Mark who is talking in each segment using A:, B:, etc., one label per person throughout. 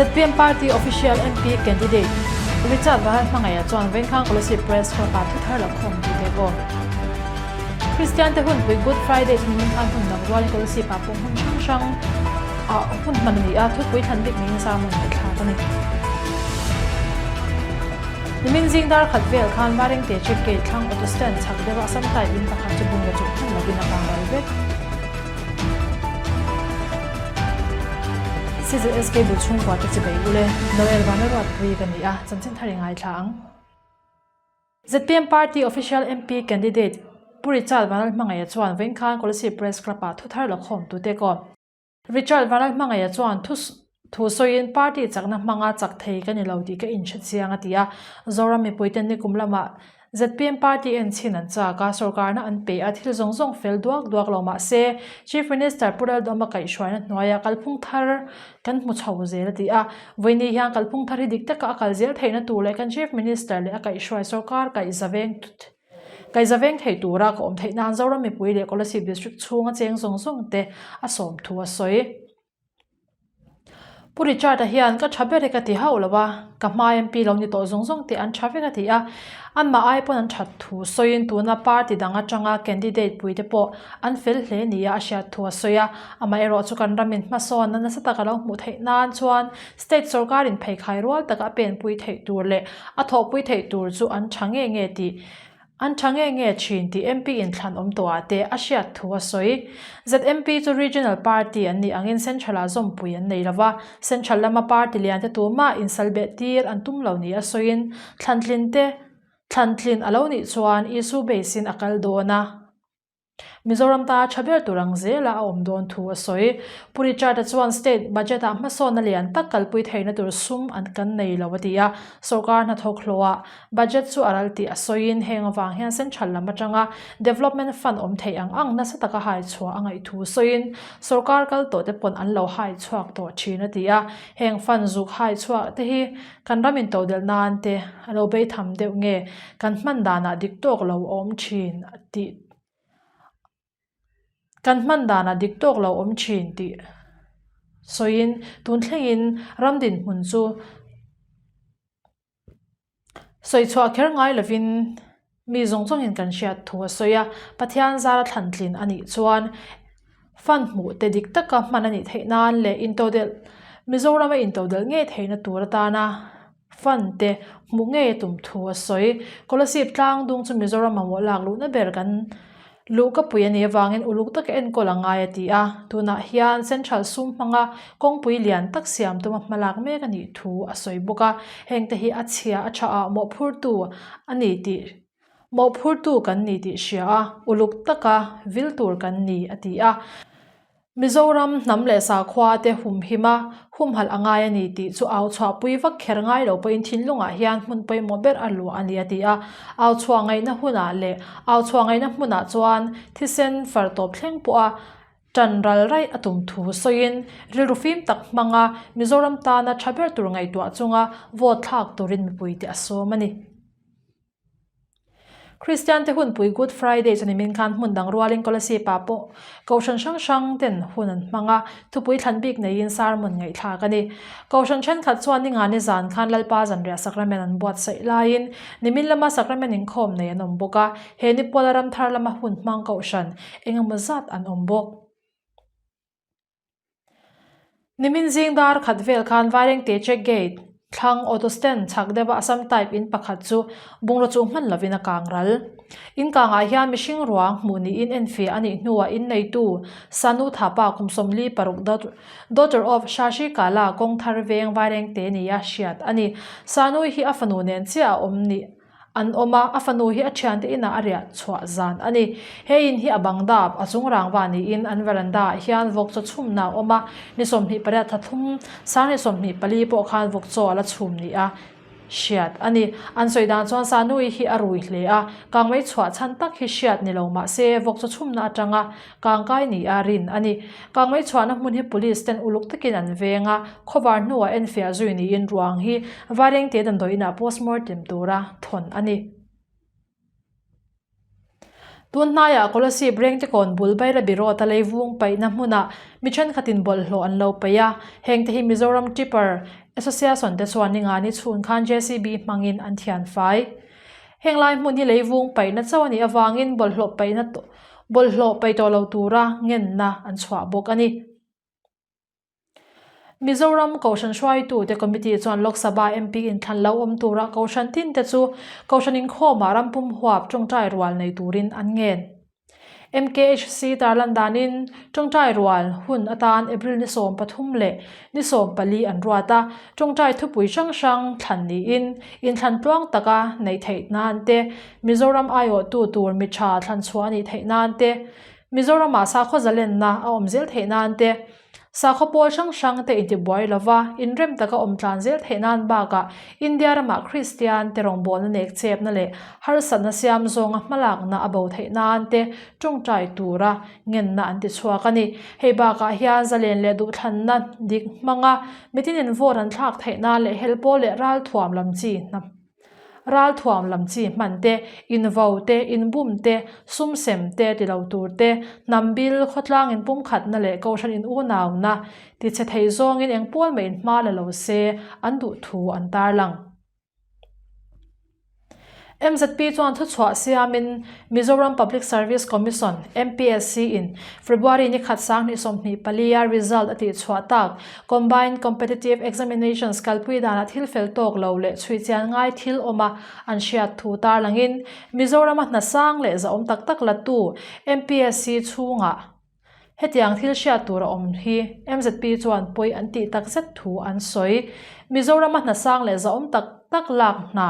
A: ZPM Party Official MP Candidate Richard Vanlalhmangaiha chuan Vengkhang Kolasib Press Club-ah thuthar la khawm tih te pawh Kristian te hunpui Good Friday chu nimin khan hun dang rualin Kolasib-ah pawh hmun hrang hrang ah hun hman a ni a, thupui thlan bik niin sermon ngaihthlak a ni. Nimin zing dar khat vel khan Vairengte Check Gate thlang Auto Stand chhak deuha Assam type in pakhat chu bungraw chuk hman lovin a kang ral vek. CZSK bul chhungkua te chi bei ule, Noel Vanlalruatpui ka ni a, chanchin thar i ngaithla ang. Zpm Party Official MP Candidate Pu Richard Vanlalhmangaia chuan vawiin khan Kolasib Press Club-ah thuthar la khawm tute kaw. Richard Vanlalhmangaia chuan thu thu sawiin party chakna hmanga chak thei ka ni lo tih ka inhre chiang a ti a, Zoram mipuiten nikum lamah Zpm party en chhin an chak a, sorkarna an pe a, thil zawng zawng fel duak duak lo mah se, Chief Minister Pu Laldawma kaihhruaina hnuaiah kalphung thar kan hmu chho zel a ti a. Vawiini hian kalphung thar hi dik taka a kal zel theihna tur leh kan Chief Minister leh a kaihhruai sorkar kaihzaveng kaihzaveng thei tura ka awm theih nan Zoram mipui leh Kolasib District chhunga cheng zawng zawng te a sawm thu a sawi. Pu Richard-a hian ka tha ber e ka ti hauh lo a, ka hma MP lo ni tawh zawng zawng te an tha vek a ti a, anmah ai pawn an that thu sawiin tuna party dang atanga candidate pui te pawh an fel hle nia a hriat thu a sawi a, amaherawh chu kan ramin hmasawnna nasa taka lo hmuh theih nan chuan state sorkarin pheikhai rual taka a penpui theih tur leh a thawhpui theih tur chu an tha nge nge tih An tha nge nge thin tih MP inthlan awm tawhah te a hriat thu a sawi. ZMP chu Regional Party an nih angin Central-ah zawmpui an nei lova, Central lama party lian te tumah insalbeh tir an tum lo ni a sawiin thlantlin te thlantlin a lo nih chuan issue base in a kal dawn a. Mizoram ta tha ber tur ang zela a awm dawn thu a sawi. Pu Richard-a chuan state budget-ah hmasawnna lian tak kalpui theihna tur sum an kan nei lo a ti a, sorkar hnathawk hlawhah budget chu a ral tih a sawiin heng avang hian central lam atanga development fund awm theih ang ang nasa taka hai chhuah a ngaih thu sawiin sorkar kal tawh te pawn an lo hai chhuak tawh thin a ti a, heng fund zuk hai chhuah te hi kan ram intodelh nan te a lo bei tham deuh nge kan hman danah dik tawk lo a awm thin a tih Kan hman danah dik tawk lo awm thin tih sawiin tun thlengin ram dinhmun chu sawi chhuah kher ngai lovin mi zawng zawngin kan hriat thu a sawi a. Pathian zara thlantlin a nih chuan fund hmuh te dik taka hman a nih theih nan leh intodelh Mizorama intodelh ngei theihna tur atana Fund te hmuh ngei a tum thu a sawi. Kolasib tlang dung chu Mizoram mamawh lak luhna ber kan luh ka pui a nih avangin uluk taka enkawl a ngai a ti a. Tunah hian Central sum hmanga kawngpui lian tak siam tuma hma lak mek a nih thu a sawi bawk a. Hengte hi a chhia a tha ah mawhphurtu a ni tih mawhphurtu kan ni tih hria a, uluk taka vil tur kan ni a ti a. Mizoram hnam leh sakhua te humhim a, humhalh a ngai a ni tih chu au chhuahpui vak kher ngai lo pawhin thinlungah hian hmun pawimawh ber a luah a ni a ti a. Au chhuah ngaihna hunah leh au chhuah ngaihna hmunah chuan thisen far tawp thleng pawha tan ral raih a tum thu sawiin rilru fim tak hmanga Mizoram tana tha ber tur ngaihtuah chunga vote thlak turin mipuite a sawm a ni. Kristian te hunpui Good Friday chu nimin khan hmun dang rualin Kolasib ah pawh Kohhran hrang hrang ten hun an hmang a, thupui thlan bik neiin sermon ngaihthlak a ni. Kohhran thenkhat chuan ninga ni zan khan Lalpa zanriah sacrament an buatsaih laiin nimin lama sacrament inkhawm nei an awm bawk a, he ni puala ramthar lama hun hmang Kohhran engemaw zat an awm bawk. Nimin zing dar khat vel khan Vairengte Check Gate thlang auto stand chhak deuha Assam type in pakhat chu bungraw chu hman lovin a kang ral. In kangah hian mihring ruang hmuh niin enfiah a nih hnuah in neitu Sanu Thapa kum 46 daughter of Shashi Kala kawng thar veng Vairengte nia hriat a ni. Sanu hi a fanu nen chiah a awm nih An awm a, a fanu hi a thiante inah a riah chhuah zan a ni. He in hi a bang dap, a chung rangva niin an veranda ah hian vawk chaw chhumna a awm a, ni 28 thla thum, sang ni 24 pawh khan vawk chaw a la chhum ni a hriat a ni. An sawi dan chuan Sanui hi a rui hle a, kangmei chhuah chhan tak hi hriat ni lo mah se vawk chaw chhumna atanga Kangkai ni a rin a ni. Kangmei chhuahna hmun hi police ten uluk takin an veng a, khawvar hnuah enfiah zui niin ruang hi Vairengte damdawi inah postmortem tura thawn a ni. Tun hnaiah Kolasib Rengtekawn bul Bairabi Road a leivung paihna hmunah mi thenkhatin bawlhhlawh an lo paih a, hengte hi Mizoram Tipper. Association te chuan Ningani chhun khan JCB hmangin an thian fai. Heng lai hmun hi leivung paihna chauh a nih avangin bawlhhlawh paihna bawlhhlawh paih tawh lo tura ngenna an chhuah bawk a ni. Mizoram Kohhran hruaitute Committee chuan Lok Sabha MP inthlan lo awm tura Kohhran tinte chu Kohhran inkhawmah rampum huap tawngtai rual nei turin an ngen. MKHC tarlan danin tawngtai rual hun atan April ni 13 leh ni 14 an ruat a, tawngtai thupui hrang hrang thlan niin inthlan tluang taka neih theih nan te, Mizoram aiawhtu tur mi tha thlan chhuah a nih theih nan te, Mizoramah sakhaw zalenna a awm zel theih nan te, Sakhaw pawl hrang hrang te intibuai lova inrem taka awm tlan zel theih nan bakah India ramah Kristian te rawngbawlna nek chepna leh harsatna siam zawnga hmalakna a bo theih nan te tawngtai tura ngenna an ti chhuak a ni. Hei bakah hian zalen leh duhthlanna dik hmanga mitinin vote an thlak theih nan leh helpawl leh ralthuam lam chi hna Ralthuam lam chi hman te, invo te, inbum te, sum sem te ti lo tur te, hnam bil, khawtlang inpumkhatna leh kohhran in unauna ti chhe thei zawngin eng pawl mah in hma la lo se an duh thu an tarlang. MZP chuan thuchhuah siamin Mizoram Public Service Commission, MPSC, in February ni khat 2024 a result a tihchhuah tak Combined Competitive Examinations kalpui danah thil fel tawk lo leh chhui chian ngai thil awma an hriat thu tarlangin Mizorama hna sang leh zahawm tak tak latu MPSC chhungah Hetiang thil hriat tur a awm hi MZP chuan pawi an tih tak zet thu an sawi. Mizorama hna sang leh zahawm tak tak lak hna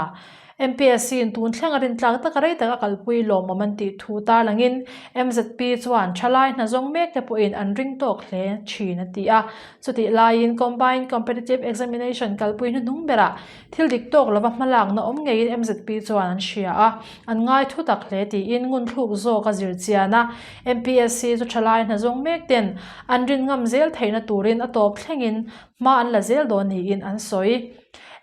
A: MPSC in tun thleng a rintlak taka rei taka kalpui lawmawm an tih thu tarlangin MZP chuan thalai hna zawng mek te pawhin an ring tawk hle thin a ti a. Chutih laiin Combined Competitive Examination kalpui hnuhnung berah Thil dik tawk lova hmalakna awm ngeiin MZP chuan an hria a, an ngai thu tak hle tiin ngunthluk zawk a zir chian a. MPSC chu thalai hna zawng mek ten an rin ngam zel theihna turin a tawp thlengin hma an la zel dawn niin an sawi.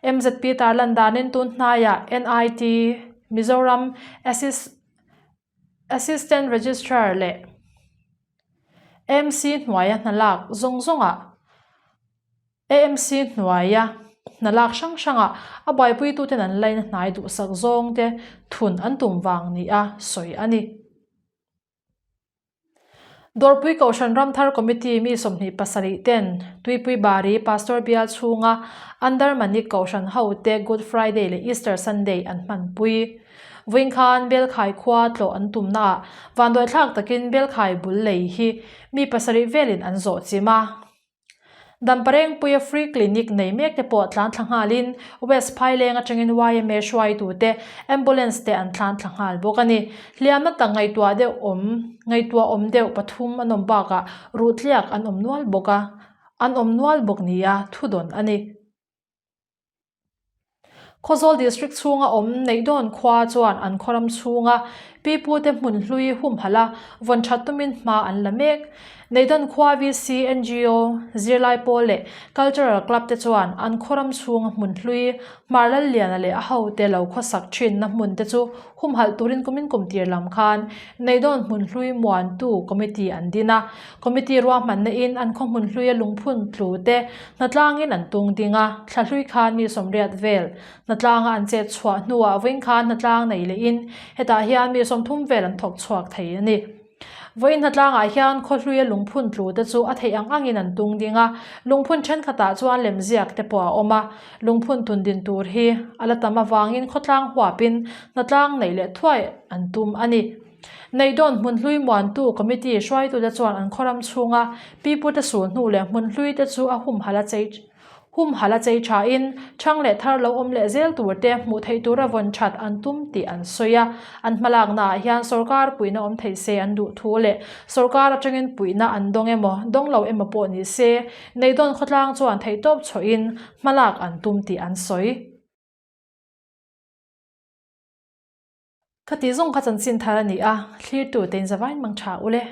A: MZP tarlan danin tun hnaiah NIT, Mizoram Assistant Registrar leh MC hnuaia hna lak zawng zawngah AMC hnuaia hna lak hrang hrangah a buaipuituten an laina hnai duhsak zawngte thun an tum vang nia sawi a ni. Dawrpui Kohhran Ramthar Committee mi 27 ten Tuipui Bari Pastor Bial chhunga Andarmanik Kohhran hote Good Friday leh Easter Sunday an hmanpui. Vawiin khan Belkhai khua tlawh an tumnaah vanduaithlak takin Belkhai bul lei hi mi pasarih velin an zawh chim a. Damparengpuia Free Clinic nei mek te pawh tlan thla nghalin West Phaileng atangin yma hruaitute Ambulance te an tlan thla nghal bawk a ni. Hliamna tak ngaihtuah deuh awm ngaihtuah awm deuh pathum an awm bakah ruhtliak an awm nual bawk a an awm nual bawk nia thudawn a ni. Khawzawl District chhunga awm Neihdawn khua chuan an khawram chhunga pipute hmun hlui humhalh a, vawn that tumin hma an la mek. Neihdawn khua VC, ngo, zirlai pawl leh Cultural Club te chuan an khawram chhunga hmun hlui Hmarlalliana leh a hote lo khawsak thinna hmun te chu humhalh turin kumin kum tir lam khan Neihdawn hmun hlui muantu committee an din a. Committee ruahmanna in an khaw hmun hluia lungphun tlu te hnatlangin an tung ding a, thla hlui khan mi 80 vel hnatlanga an chet chhuah hnuah vawiin khan hnatlang nei leh in hetah hian mi 30 vel an thawk chhuak thei a ni. Vawiin hnatlangah hian khaw hluia lungphun tlu te chu a theih ang angin an tung ding a, lungphun thenkhatah chuan lemziak te pawh a awm a, lungphun tun din tur hi a la tam avangin khawtlang huapin hnatlang neih leh thuai an tum a ni. Neihdawn hmun hlui muantu committee hruaitute chuan an khawram chhunga pipute sul hnu leh hmun hlui te chu a humhalh a chei humhalh a chei thain thang leh thar lo awm leh zel tur te hmuh theih tura vawn that an tum tih an sawi a. An hmalaknaah hian sorkar puihna awm thei se an duh thu leh sorkar atangin puihna an dawng emaw dawng lo emaw pawh ni se Neihdawn khawtlang chuan theihtawp chhuahin hmalak an tum tih an sawi. Khati zawng kha chanchin thar a ni a, thlirtu te in zavain mang tha ule.